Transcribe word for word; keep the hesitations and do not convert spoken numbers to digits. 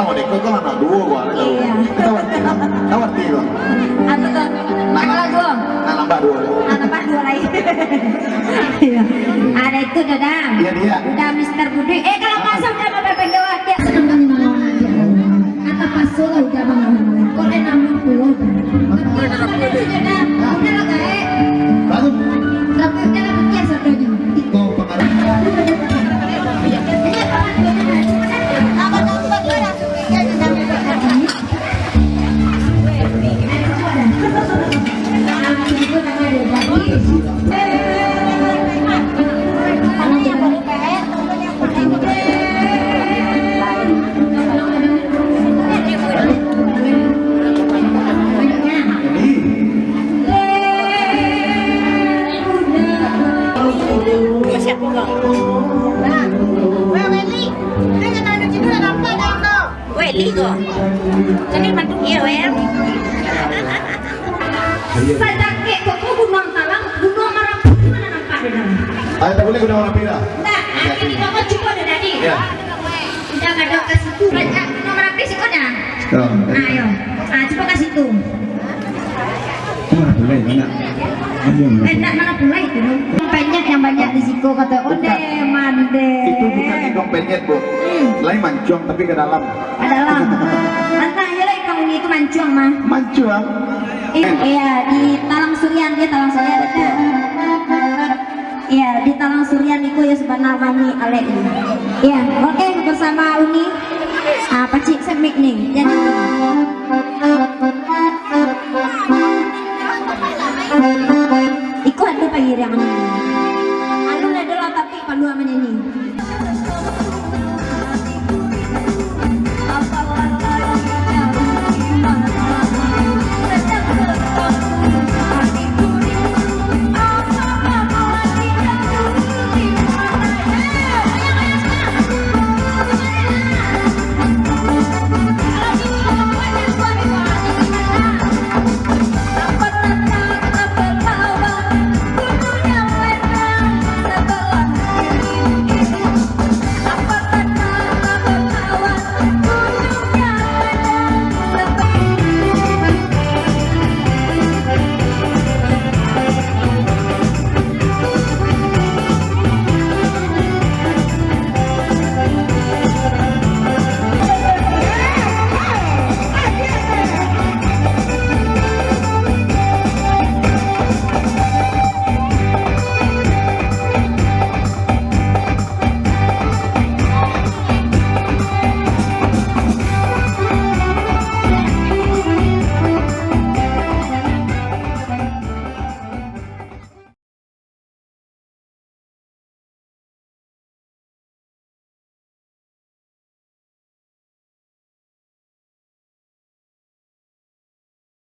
Oh, dek ko kan anak duo ko, anak duo. Iya. Tahu arti, tahu arti ko. Apa tuh? Nah, kalau duo? Nah, nambah duo. Nah, nambah duo lain. Iya. Ada itu, Dadang. Iya, dia. Udah Mister Budi. Eh, kalau masa udah mau berpendapat, dia senang banget. Kata paso lah udah banget. Kok dia nama pulau? Dadang. Udah lah, Kak, eh. Bagus. Tapi udah lah, biasa saja. Kau pengaruh. Siapa, Bang? Nah, Bang Wendy, dia kena ada tidur, nampak dah, Bang. Weh, Li ko. Jadi mantu. Iya, weh. Sadakek kok ko Gunuang Talang, Gunuang Marapi tu mana nampak di dalam? Ayo, tak boleh Gunuang Marapi dah. Nah, akhirnya kau cuba dah tadi. Ya. Udah kada ka situ. Raja Gunuang Marapi siko dah. Oh, tadi. Ayo. Ah, cuba ka situ. Mana pulai, mana? Mana? Enak mana pulai itu, no? Penyet yang banyak di siko, kata onde. Bukan. Mande. Itu bukan hidung penyet, Bu. Hmm. Lain mancuang, tapi ke dalam. Ke dalam. Antah, iyalah, Kang Uni itu mancuang, mah. Mancuang? I-, iya, di Talang Surian, dia Talang Surian, ada. Iya, di Talang Surian iko ya, sabana mani alek ni. Iya, oke, bersama Uni.